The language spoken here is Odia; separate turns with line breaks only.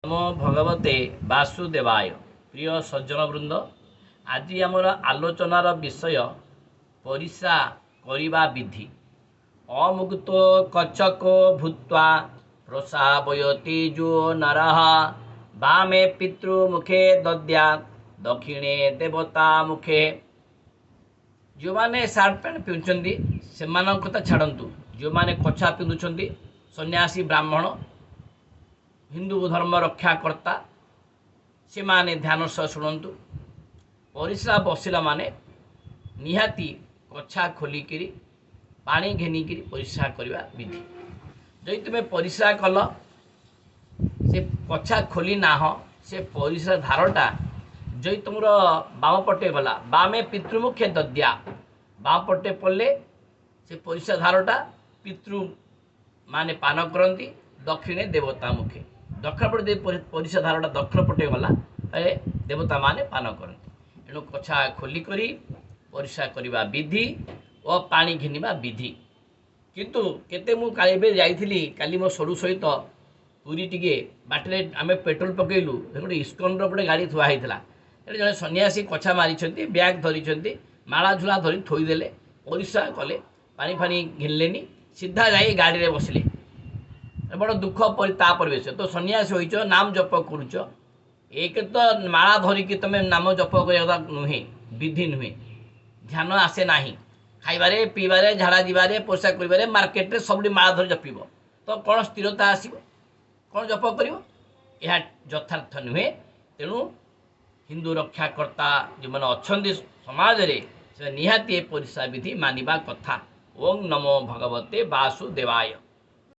ନମୋ ଭଗବତେ ବାସୁଦେବାୟ। ପ୍ରିୟ ସଜ୍ଜନ ବୃନ୍ଦ, ଆଜି ଆମର ଆଲୋଚନାର ବିଷୟ ପରିସ୍ରା କରିବା ବିଧି। ଅମୁକ୍ତ କଚକ ଭୂତ୍ୱା ପ୍ରସାବୟତି ଯୋ ନରଃ, ବାମେ ପିତୃମୁଖେ ଦଦ୍ୟାତ୍ ଦକ୍ଷିଣେ ଦେବତା ମୁଖେ। ଯେଉଁମାନେ ସାର୍ଟ ପ୍ୟାଣ୍ଟ ପିନ୍ଧୁଛନ୍ତି ସେମାନଙ୍କ କଥା ଛାଡ଼ନ୍ତୁ, ଯେଉଁମାନେ କଛା ପିନ୍ଧୁଛନ୍ତି, ସନ୍ନ୍ୟାସୀ, ବ୍ରାହ୍ମଣ, ହିନ୍ଦୁ ଧର୍ମ ରକ୍ଷାକର୍ତ୍ତା, ସେମାନେ ଧ୍ୟାନ ସହ ଶୁଣନ୍ତୁ। ପରିସ୍ରା ବସିଲା ମାନେ ନିହାତି କଛା ଖୋଲିକିରି ପାଣି ଘେନିକିରି ପରିସ୍ରା କରିବା ବିଧି। ଯଦି ତୁମେ ପରିସ୍ରା କଲ, ସେ କଛା ଖୋଲି ନାହଁ, ସେ ପରିସ୍ରା ଧାରଟା ଯଦି ତୁମର ବାମ ପଟେ ଗଲା, ବାମେ ପିତୃମୁଖେ ଦଦ୍ୟା, ବାମ ପଟେ ପଡ଼ିଲେ ସେ ପରିସ୍ରା ଧାରଟା ପିତୃ ମାନେ ପାନ କରନ୍ତି, ଦକ୍ଷିଣେ ଦେବତା ମୁଖେ। ଦକ୍ଷିଣ ପଟେ ଯଦି ପରିସ୍ରା ଧାରଟା ଦକ୍ଷିଣ ପଟେ ଗଲା, ତାହେଲେ ଦେବତାମାନେ ପାନ କରନ୍ତି। ଏଣୁ କଛା ଖୋଲିକରି ପରିସ୍ରା କରିବା ବିଧି ଓ ପାଣି ଘେନିବା ବିଧି। କିନ୍ତୁ କେତେ ମୁଁ କାଲି ଏବେ ଯାଇଥିଲି, କାଲି ମୋ ସରୁ ସହିତ ପୁରୀ ଟିକେ ବାଟରେ ଆମେ ପେଟ୍ରୋଲ ପକେଇଲୁ, ଗୋଟେ ଇସ୍କନର ଗୋଟେ ଗାଡ଼ି ଥୁଆ ହେଇଥିଲା। ସେଠି ଜଣେ ସନ୍ନ୍ୟାସୀ କଛା ମାରିଛନ୍ତି, ବ୍ୟାଗ୍ ଧରିଛନ୍ତି, ମାଳା ଝୁଲା ଧରି ଥୋଇଦେଲେ, ପରିସ୍ରା କଲେ, ପାଣି ଫାଣି ଘିନିଲେନି, ସିଧା ଯାଇ ଗାଡ଼ିରେ ବସିଲେ। ବଡ଼ ଦୁଃଖ ତା ପରିବେଶ। ତ ସନ୍ନ୍ୟାସୀ ହୋଇଛ, ନାମ ଜପ କରୁଛ, ଏକ ତ ମାଳା ଧରିକି ତୁମେ ନାମ ଜପ କରିବା କଥା ନୁହେଁ, ବିଧି ନୁହେଁ, ଧ୍ୟାନ ଆସେ ନାହିଁ। ଖାଇବାରେ, ପିଇବାରେ, ଝାଡ଼ା ଯିବାରେ, ପଇସା କରିବାରେ, ମାର୍କେଟରେ ସବୁଠି ମାଳା ଧରି ଜପିବ ତ କ'ଣ ସ୍ଥିରତା ଆସିବ? କ'ଣ ଜପ କରିବ? ଏହା ଯଥାର୍ଥ ନୁହେଁ। ତେଣୁ ହିନ୍ଦୁ ରକ୍ଷାକର୍ତ୍ତା ଯେଉଁମାନେ ଅଛନ୍ତି ସମାଜରେ, ସେ ନିହାତି ଏ ପରିସ୍ରା ବିଧି ମାନିବା କଥା। ଓଂ ନମୋ ଭଗବତେ ବାସୁଦେବାୟ।